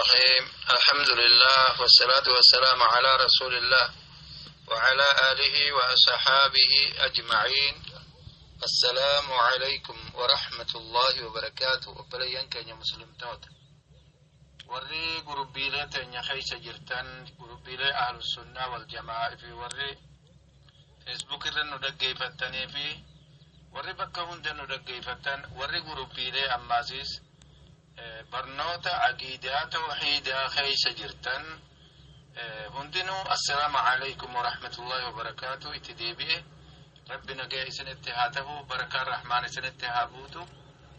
الرحيم. الحمد لله والصلاة والسلام على رسول الله وعلى آله وأصحابه أجمعين. السلام عليكم ورحمة الله وبركاته. Obboleeyyan keenya muslimtoota, warri gurubbiilee teenya keessa jirtan, gurubbiilee Ahlusunnaa wal Jamaa fi warri Facebook irra nu dhaggeeffattanii fi warri bakka hunda nu dhaggeeffattan, warri gurubbiilee ammaasiis barnoota aqiidaa tawxiidaa keessa jirtan hundinuu, assalaamu alaykum warahmatullaahi wabarakaatu. Itti deebi'e. Rabbi nagaya isinitti haa ta'u, barakaan Rahmaan isinitti haa buutu.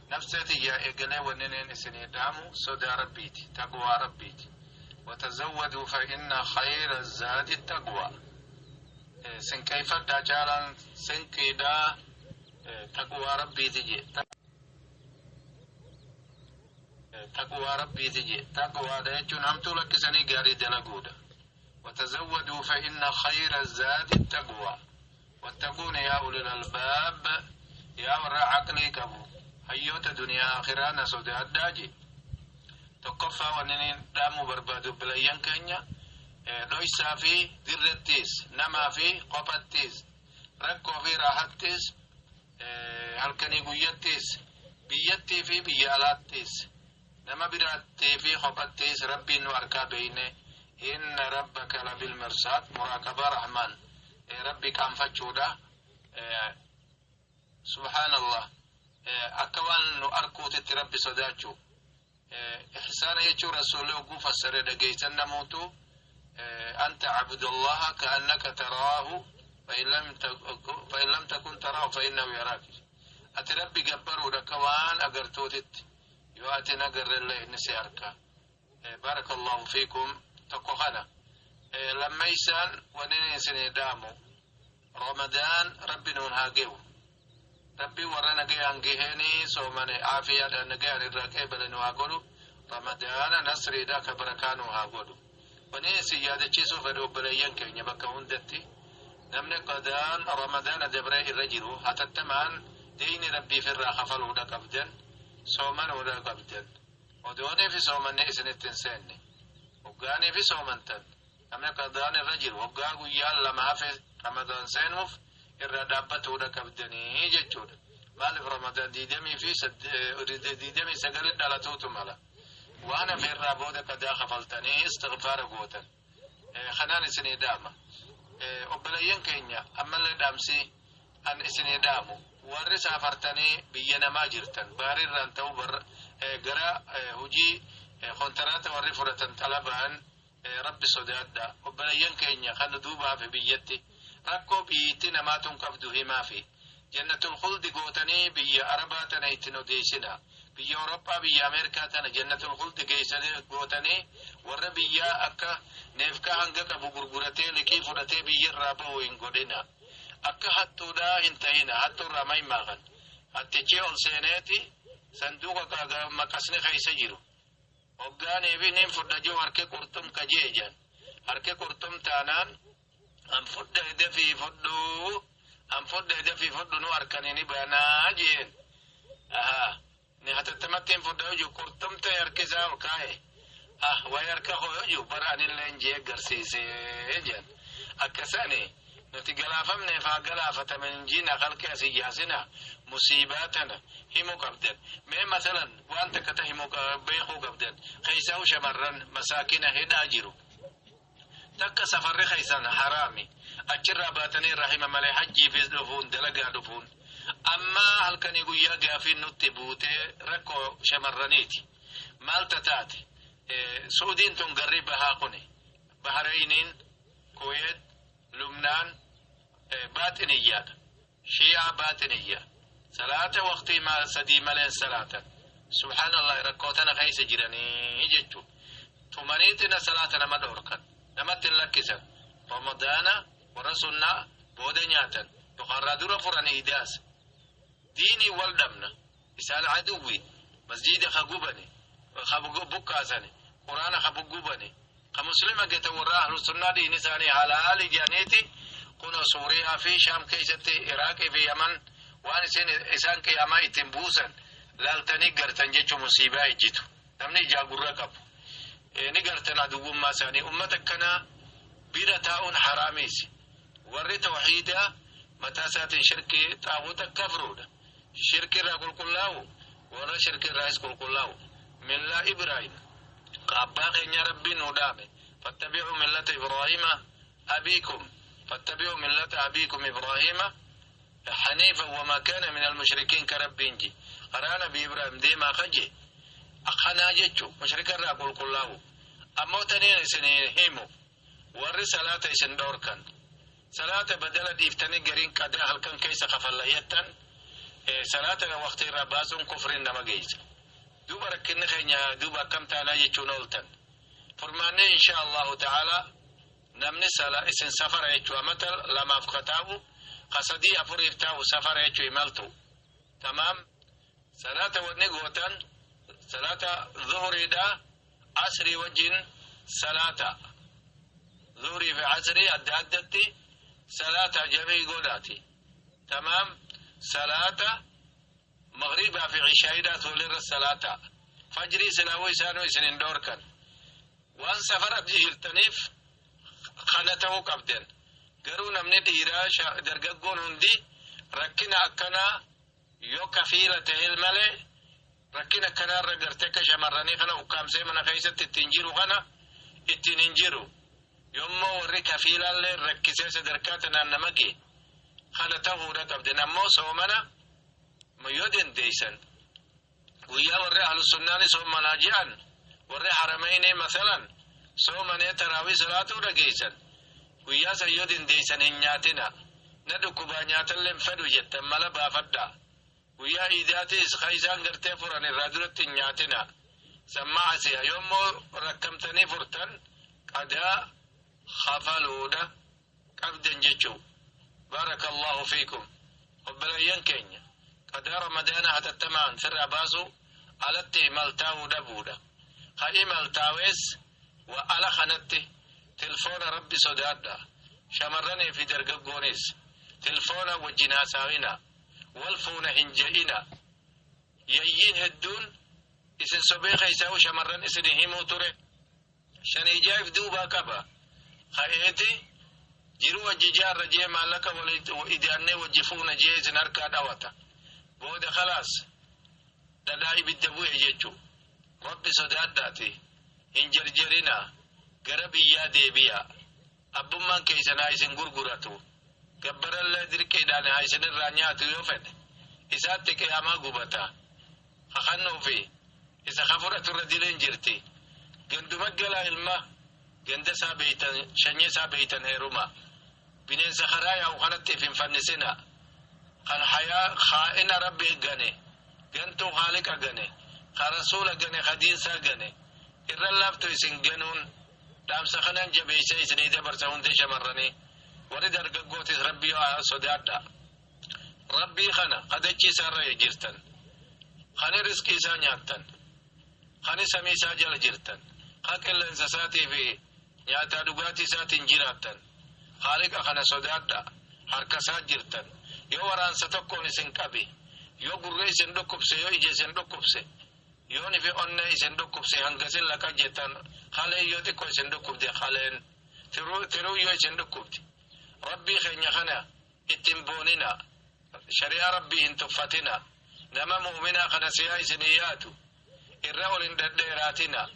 Nafsee tiyyaa eegalee wanneen isinii dhaamu sodaa Rabbiiti, taqwaa Rabbiiti. وتزودوا فإن خير الزاد التقوى. Sinqeeffadhaa, caalaan sinqiidhaa taqwaa Rabbiiti je, taqwaa Rabbiiti je. Taqwaadha jechuun hamtuu lakkisanii gaarii dalaguudha. وتزودوا فإن خير الزاد التقوى واتقون يا أولي الألباب. Yaa warra caqlii qabu, hayyoota duniyaa akhiraa, na sodaadhaa je. Tokkoffaa wanni dhaamuu barbaadu, obboleeyyan keenya, dhoysaa fi dirrettiis, namaa fi qophattiis, rakkoo fi raahattiis, halkanii guyyattiis, biyyattii fi biyya alaattiis, nama biraattii fi qophattiis, Rabbiin nu arkaa beeyne. إن ربك لبالمرصاد. Muraaqabaa Rahmaan, Rabbi qaanfachuudha. Subhaanallah, akka waan nu arkuutitti Rabbi sodaachuu. Ihsaana jechuu Rasuulli oguu fassare dhageeysan namuutu: أن تعبد الله كأنك تراه فإن لم تكن تراه فإنه يراك. Ati Rabbi gabbaruudha akka waan agartuutitti, yoo ati hin agarrellee inni si arka. بارك الله فيكم. Tokko kana. Lammeeysaan wanni isinii dhaamu, Ramadaan Rabbi nuun haa ge'u. Rabbi warra nagayaan gaheenii soomane, aafiyaadhaan nagayaan irraa qeebale nu haa godhu. Ramadaana nasriidha ka barakaa nu haa godhu. Wanni isin yaadachiisuu fedhu, obboleeyyan keenya bakka hundatti, namni qadaan Ramadaana dabree irra jiru hatattamaan diini Rabbiif irraa kafaluudha qabdan, soomanuudha qabdan. Odoonii fi soomanni isinitti hin seenne, hoggaanii fi soomantan, namni qadaan irra jiru hoggaa guyyaan 2 hafe Ramadaan seenuuf irra dhaabbatuudha qabdanii jechuudha. Maaliif? Ramadaan 29 dhalatuutu mala. Waan hafe irraa booda qadaa kafaltanii istigfaara gootan. Kanaan isinii dhaama. Obboleeyyan keenya, ammallee dhaamsi an isinii dhaamu, warri saafartanii biyya namaa jirtan, baarirraan ta'uu gara hojii kontaraata warri fudhatan, xalabaan, Rabbi sodaadha. Obboleeyyan keenya kan duuba hafe biyyatti rakkoo biyyitti namaatun qabdu himaafi. Jannatul khuldi gootanii biyya Arabaa tana ittiin odeessina. Biyya Awurooppaa, biyya Ameerikaa tana jannatul khuldi geessanii gootanii warra biyyaa akka neefkaa hanga qabu gurguratee liqii fudhatee biyya irraa bahu hin godhina. Akka hattuudhaa hin tahina. Hattuurraa maymaakan hattichi ol seeneeti sanduuqa maqasni keessa jiru hoggaanii nin fudha jiru harke qurxum kajeejan. Harke qurxum taanaan an fudha dafii fudhu, an fudha dafii fudhu, nu harkanii ni banaa jeen. Ni hatattamatti hin fudha jiru, qurxum ta'e harki isaa ol kaa'e. Ah, wayi harka koo jiru bara anillee jee garsiisee jeen. Akkasani nuti galaafamneef haa galaafataman jina halki asii yaasina. Musiibaa tana himuu qabdan. Mee masalan waan takka ta himuu beekuu qabdan, keessaa'u shamarran masaakina hidhaa jiru. Takka safarri keessan haraami, achirraa baatanii rahima malee hajjiifis dhufuun, dalagaa dhufuun, amma halkanii guyyaa gaafiin nutti buutee rakkoo shamarraniiti. Maal taate Suudiin tun, garri bahaa kuni, Bahareyniin, Kuweet, Lubnaan, baaxiniyyaadha, Shii'aa baaxiniyya. Salaata waqtii sadii maleen salaatan. Subhaanallah, rakkoo tana keessa jiranii jechuu. Tumaniitina salaata nama dhoorkan, namatti hin lakkisan. Ramadaana warra sunnaa booda nyaatan yookaan dura furan idaas. Diinii wal dhabna, isaan aduwwi. Masjida ka gubani, ka bukkaasani, Quraana ka gubani, ka Muslima gata, warra Ahlu Sunnaa diin isaanii halaali jedhaniiti. Kun Suuriyaa fi Shaam keessatti, Iraaqii fi Yaman, waan isin isaan qiyaamaa ittiin buusan laaltanii gartan jechuu. Musiibaa ejjitu namni ijaa gurra qabu. Ni gartan aduwwummaa isaanii. Ummata akkanaa bira taa'uun haraamiisi. Warri tawxiidaa mataa isaatiin shirkii xaaguuta kafruudha. Shirki irraa qulqullaa'u, warra shirki irraas qulqullaa'u. Millaa Ibraahim abbaa keenya Rabbiin nu dhaame, fattabi'uu millata Ibraahiima abiikum, fattabi'uu millata abiikum Ibraahiima haniifa wamaa kaana min almushrikiin ka Rabbiin ji, karaa Nabi Ibraahim deemaa kaje akkanaa jechu, mushrika irraa qulqullaa'u. Ammoo taniin isin himu, warri salaata isin dhoorkan, salaata badala dhiiftanii gariin qadaa halkan keessa kafallayyattan, salaata waqtii irraa baasuun kufriin nama geessa. Duuba rakkinni keenya duuba akkam taanaa jechuun ooltan. Furmaanni insha Allahu ta'ala, namni sala isin safara jechuu, amata 2f ka taa'u, ka 3 4f taa'u safara jechuu, imaltu. Tamaam, salaata wanni gootan, salaata zuhuriidha asrii wajjin salaata, zuhurii fi asrii adda addatti salaata jamii godhaati. Tamaam, salaata maghribaa fi cishaayiidhaas walirra salaata. Fajrii silaawuu isaanuu isin hin dhoorkan. Waan safara jirtaniif kana ta'uu qabdan. Garuu namni dhiiraa dargaggoon hundi rakkina akkanaa yoo kafiila ta'e malee, rakkina akkanaarra gartee akka shamarranii kana ukkaamsee mana keessatti ittiin jiru kana ittiin hin jiru. Yommuu warri kafiilaallee rakkisee sadarkaa tanaan nama gee, kana ta'uudha qabdan. Ammoo soomana yoo dandeeysan, guyyaa warri ahlu sunnaani soomanaa je'an, warri haramayni masalan soomanee taraawii salaatuu dhageeysan, guyyaa san yoo dandeeysan hin nyaatina. Na dhukkubaa, nyaatallee hin fedhu jettan, mala baafadha. Guyyaa iidaatis ka isaan gartee furan irraa duratti hin nyaatina. Sammaa asiya yommuu rakkamtanii furtan, qadaa kafaluudha qabdan jechuu. Baaraka Allahu fiikum. Obboleeyyan keenya, qadaa Ramadaana hatattamaan sirraa baasu alatti imaltaa'uu dhabuudha. Ka imaltaa'es wa ala kanatti tilfoona, Rabbi sodaadha. Shamarranii fi dargaggoonis tilfoona wajjin hasaawina, wal fuuna hin je'ina. Yayyiin hedduun isin sobee keessaa'u shamarran isin himuu ture shaniijaa'if duubaa qaba. Ka'eeti jiruu wajji jaarra jee, maallaqa idaannee wajji fuuna jee isin harkaa dhawata. Booda khalaas, dhadhaa ibidda bu'e jechuu. Rabbi sodaadhaati hin jarjarina, gara biyyaa deebi'a. Abbummaan keessan haa isin gurguratu, gabbarallee dirqiidhaan haa isinirraa nyaatu yoo fedhe, isaatti qiyaamaa gubata. Kakannuu fi isa ka fudhaturra dileen jirti. Ganduma galaa, ilma ganda isaa beeytan, shanyii isaa beeytan heeruma. Bineensa karaa yaa'u kanatti if hin fannisina. Kan hayaa kaa'ina Rabbi gane, gantuu Haaliqa gane, ka Rasuula gane, ka diinsaa gane irra laaftu isin ganuun. Dhaamsa kanan jabeeysee isinii dabarsa hundi shamarranii. Warri dargaggootis Rabbii sodaadha. Rabbii kana kadachii isaarra jirtan, kani riskii isaa nyaattan, kani samii isaa jala jirtan, ka qilleensa isaatii fi nyaataa dhugaatii isaatiin jiraattan, Haaliqa kana sodaadha. Harka isaa jirtan. Yoo waraansa tokkoon isin qabi, yoo gurra isin dhukkubse, yoo ija isin dhukkubse, yoo nifi onnee isin dhukkubse, hangasin laqa jettan. Haleen yoo xiqqoo isin dhukkubde, haleen tiruu yoo isin dhukkubde, Rabbii keenya kana ittiin boonina. Shari'aa Rabbii hin tuffatina. Nama mu'minaa kana siyaa isinii yaadu irra ol hin dhedheeraatina.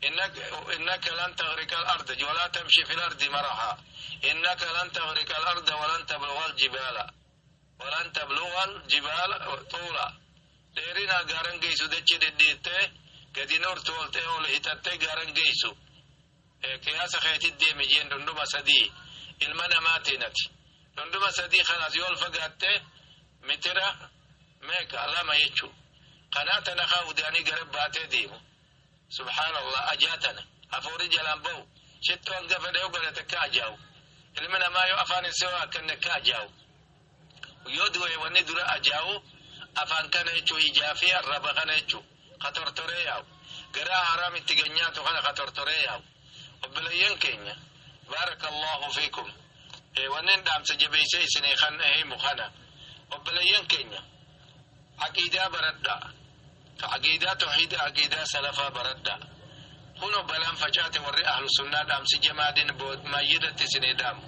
إنك لن تخرق الأرض ولا تمشي في الأرض مرحا، إنك لن تخرق الأرض ولن تبلغ الجبال، ولن تبلغ الجبال طولا. Dheerina gaaran geessu, dachii dhedheettee gadi noortu oltee ol hitattee gaaran geessu. Qiyaasa keetit deemi jeen. Dhundhuma 3 ilma namaatiin ati dhundhuma 3 kanaas yoo ol fagaatte, mitira meeqa, 2 jechuu. Kanaa tana kaa udaanii gara baatee deemu, subhaanallah, ajaa tana hafuurri jalaan ba'u, shittoo hanga fedhe godhate akka ajaa'u. Ilmi namaa yoo afaan hin se'oo akkanne akka ajaa'u, yoo du'e wanni dura ajaa'u afaan kana jechuu, ijaa fi arraba kana jechuu, ka tortoree yaa'u, garaa haraam itti ganyaatu kana ka tortoree yaa'u. Obboleeyyan keenya, baaraka Allahu fiikum. Wanneen dhaamsa jabeessee isinii kan himu kana. Obboleeyyan keenya, aqiidaa baradha. Aqiidaa tawxiida, aqiidaa salafaa baradha. Kunoo balaan facaate warri ahlu sunnaa dhaamsi jamaadin maayyidatti isinii dhaamu.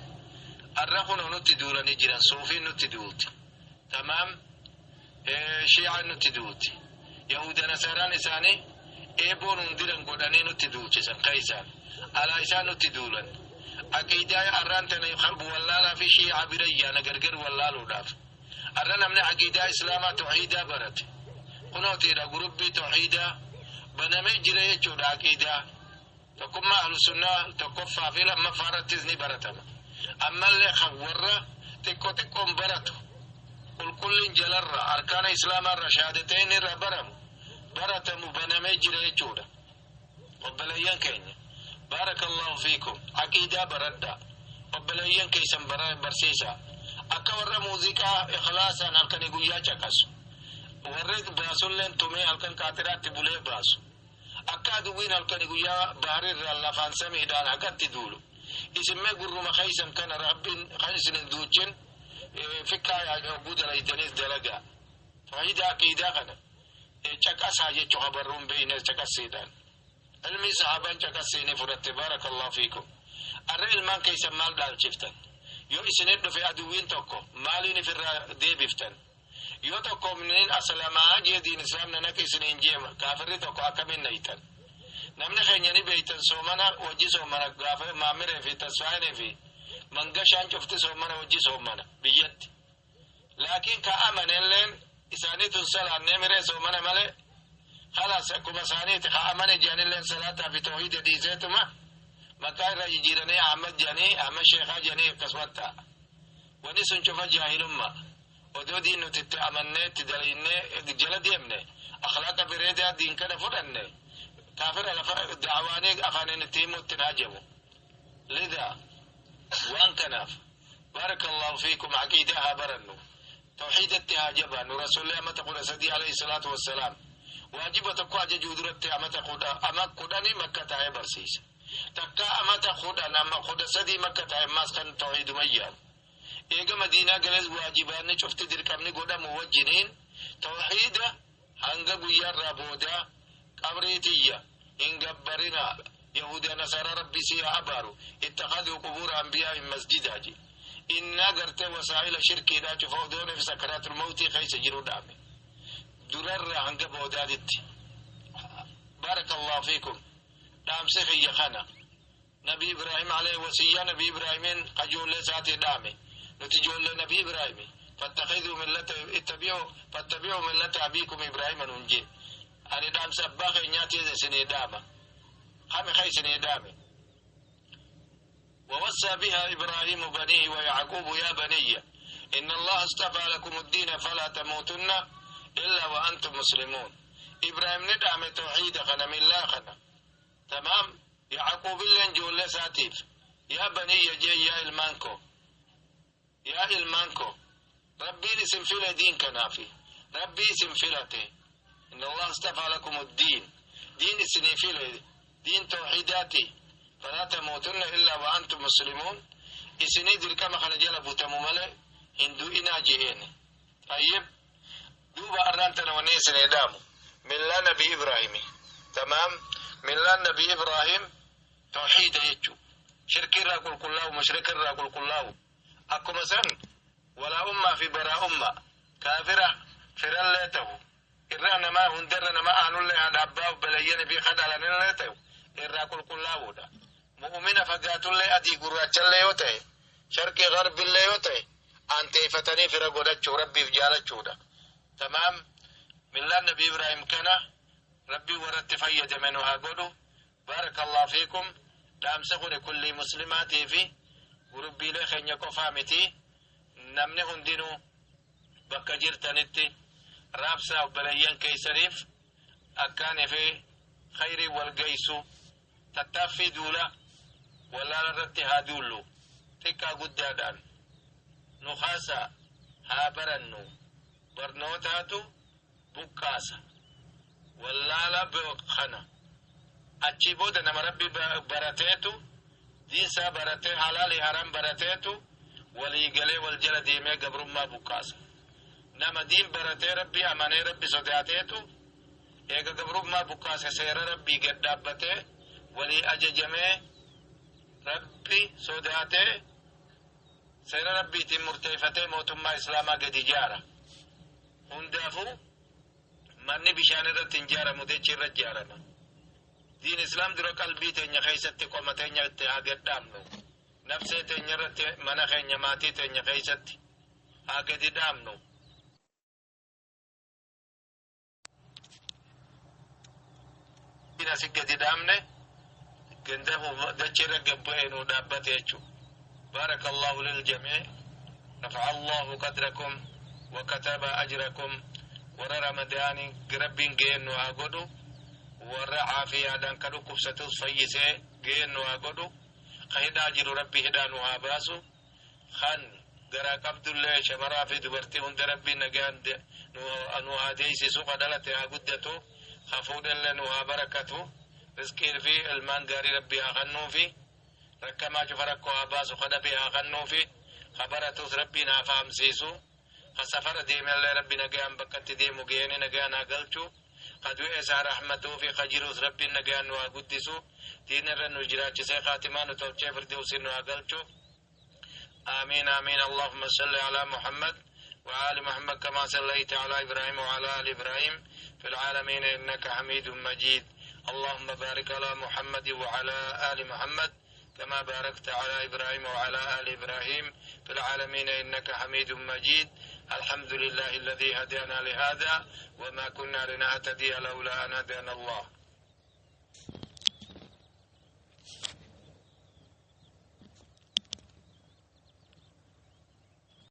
Arra kunoo nutti duulanii jiran, suufiin nutti duulti. Tamaam, shiicaan nutti duulti. Yahuda nasaaraan isaanii eeboon hundiran godhanii nutti duulchisan keeysaan. Alaa isaan nutti duulan. Aqiidaa arraan tana wallaalaa fi shiica bira yaana gargar wallaaluudhaaf. Arra namni aqiidaa islaamaa tawxiidaa barate. Kunootiidha gurubbii tawxiidaa banamee jira jechuudha aqiidaa. Tokkummaa ahlu sunnaa tokkoffaa fi lammaffaa irrattis ni baratama. Ammallee kan warra xiqqoo xiqqoon baratu qulqulliin jalarra arkaana islaamaa irra shahaadateen irra baramu baratamu banamee jira jechuudha. Obboleeyyan keenya, baarakallahu fiikum, aqiidaa baradhaa. Obboleeyyan keessan barsiisaa. Akka warra muuziqaa ikhlaasaan halkanii guyyaa caqasu. Warri baasulleen tumee halkan qaatiraatti bulee baasu. Akka aduwwiin halkanii guyyaa baharirraa lafaan samiidhaan haqatti duulu. Isinmee gurruma keeysan kana rabbiin kan isin hin duuchin fikkaa hogguu dalaydaniis dalagaa. Tawxiida aqiidaa kana caqasaa jechuu habarruun beeyne caqasiidhaan. Ilmi sahaabaan caqasiini fudhatte, baarakallahu fiikum. Arra ilmaan keeysan maal dhaalchiftan? Yoo isinit dhufe aduwwiin tokko maaliin ifirraa deebiftan? Yoo tokko minin aslamaa jee diin islaamna naqa isiniin jeema kaafirri tokko akkamiin naytan? Namni keenya ni beeytan soomana wajji soomana gaafa maamiree fi tasfaayinii fi mangashaan cufti soomana wajji soomana biyyatti. Laakiin ka amanelleen isaaniitun salaannee miree soomana malee خلاص akkuma isaaniiti ka amane jedhanilleen salaataa fi tawhiida dhiiseetuma maqaa irra jijjiiranii Ahmad jedhanii Ahmad Sheekhaa jedhanii akkasumas ta'a. Wanni sun cufa jaahilummaa. Odoo diin nuti itti amannee itti dalaynee jala deemne akhlaaqa bareedaa diin kana fudhanne kaafira lafa da'awaanii afaaniin itti himuutti hin hajamu. Lidaa waan kanaaf, baarakallahu fiikum, aqiidaa haa barannu. Tawxiidatti haa jabaannu. Rasuulli amata 13, alayhi salaatu wassalaam, waajiba tokko ajajuu duratti amata kudha ama 10 makka taa'ee barsiise. Takka amata 10 ama 13 makka taa'e ammaas kan tawxiidumayyaan. Eega madiinaa gales waajibaanni cufti dirqamni godhamu wajjiniin tawxiida hanga guyyaarraa boodaa qabrii tiyya hin gabbarinaa, yahuda nasaara rabbi si haa abaaru, ittakhaduu qubuura anbiyaa'in masjidaa je. Innaa gartee wasaa'ila shirkiidhaa cufa odoon fi sakaraatul mawtii keessa jiru dhaame durarraa hanga boodaatitti. Baarakallahu fiikum, dhaamsi kiyya kana. Nabi Ibraahim alayhi wasiyyaa nabi Ibraahimiin qajoollee isaatii dhaame. Nuti ijoollee nabi Ibraahimi. Fattakhiduu millata ittabi'u fattabi'u millata abiikum Ibraahima nun jee. Ani dhaamsa abbaa keenyaatii isinii dhaama. Kami ka isinii dhaame? ووصى بها إبراهيم بنيه ويعقوب يا بني إن الله اصطفى لكم الدين فلا تموتن إلا وأنتم مسلمون. إبراهيم ندعم توحيد خنا من لا خنا تمام. يعقوب اللي جول ساتيف يا بني جي يا المانكو يا المانكو ربي اسم في دين كنافي ربي اسم فلته إن الله اصطفى لكم الدين دين سنفيل دين توحيداتي فلا تموتن إلا وأنتم مسلمون. إسني دركما خنا جل بوتمو ملي هندو إنا جئين. طيب، دوبا أرانتنا ونيسن إدامو من نبي إبراهيم تمام. من نبي إبراهيم توحيد يجو شرك الرا قل مشرك الرا قل أكو سن ولا أمة في برا أمة كافرة فرلته irraa namaa hundarra nama aanullee haadha abbaa obboleeyyan fi kadhalanillee ta'u irraa qulqullaa'uudha. Mu'umina fagaatullee adii gurraachallee yoo ta'e sharqii garbillee yoo ta'e aanteeffatanii fira godhachuu rabbiif jaalachuudha. Tamaam, millaan nabi Ibraahim kana rabbii warratti fayyadame nu haa godhu. Baarakallahu fiikum, dhaamsa kuni kullii muslimaatii fi gurubbiilee keenya qofaa miti, namni hundinuu bakka jirtanitti raabsaa obboleeyyan keeysaniif akkaanii fi khayrii wal geeysu. Tattaaffii duula wallaala irratti haa duullu, xiqqaa guddaadhaan nu kaasaa haa barannu. Barnootaatu buqqaasa wallaala kana. Achii booda nama rabbi barateetu diinsaa baratee halaalii haram barateetu walii galee wal jala deemee gabrummaa buqqaasa. Nama diin baratee rabbi amanee rabbi sodaateetu eega gabrummaa buqqaase seera rabbii gad dhaabbatee Walii ajajamee, Rabbi sodaatee, seera Rabbiitiin murteeffatee mootummaa Islaamaa gadi ijaara. Hundaafuu manni bishaan irratti hin ijaaramu, dachii irra ijaarama. Diin Islaam dura qalbii teenya keessatti, qoma teenya itti haa gadhaabnu. Nafsee teenya irratti, mana keenya, maatii teenya keessatti haa gadi dhaabnu. Asi gadi dhaabne ganda dachii irra gabbu'ee nuu dhaabbate jechuudha. بارك الله للجميع، رفع الله قدركم وكتب أجركم. Warra Ramadaanii Rabbiin geennu haa godhu. Warra caafiyaadhaan ka dhukkubsatus fayyisee geennu haa godhu. Ka hidhaa jiru Rabbi hidhaa nu haa baasu. Kan garaa qabdullee, shamaraa fi dubartii hunda, Rabbiin nagaan nu haa deeysisu. Ka dhalate haa guddatu, ka fuudhellee nu haa barakatu. Rizqii fi ilmaan gaarii Rabbi haa kennuufi. Rakkamaa cufa rakkoo haa baasu, ka dhabe haa kennuufi. Ka baratus Rabbiin haa fahamsiisu. Ka safara deemellee Rabbi nagaan bakkatti deemu geeni nagaan haa galchu. Ka du'e isaa rahmatuu fi ka jirus Rabbiin nagaan nu haa guddisu. Diin irra nu jiraachisee, kaatimaa nu tolchee, firdewsiin nu haa galchu. آمين آمين. اللهم صل على محمد وآل محمد كما صليت على إبراهيم وعلى آل إبراهيم في العالمين إنك حميد مجيد. اللهم بارك على محمد وعلى آل محمد كما باركت على إبراهيم وعلى آل إبراهيم في العالمين إنك حميد مجيد. الحمد لله الذي هدانا لهذا وما كنا لنهتدي لولا أن هدانا الله.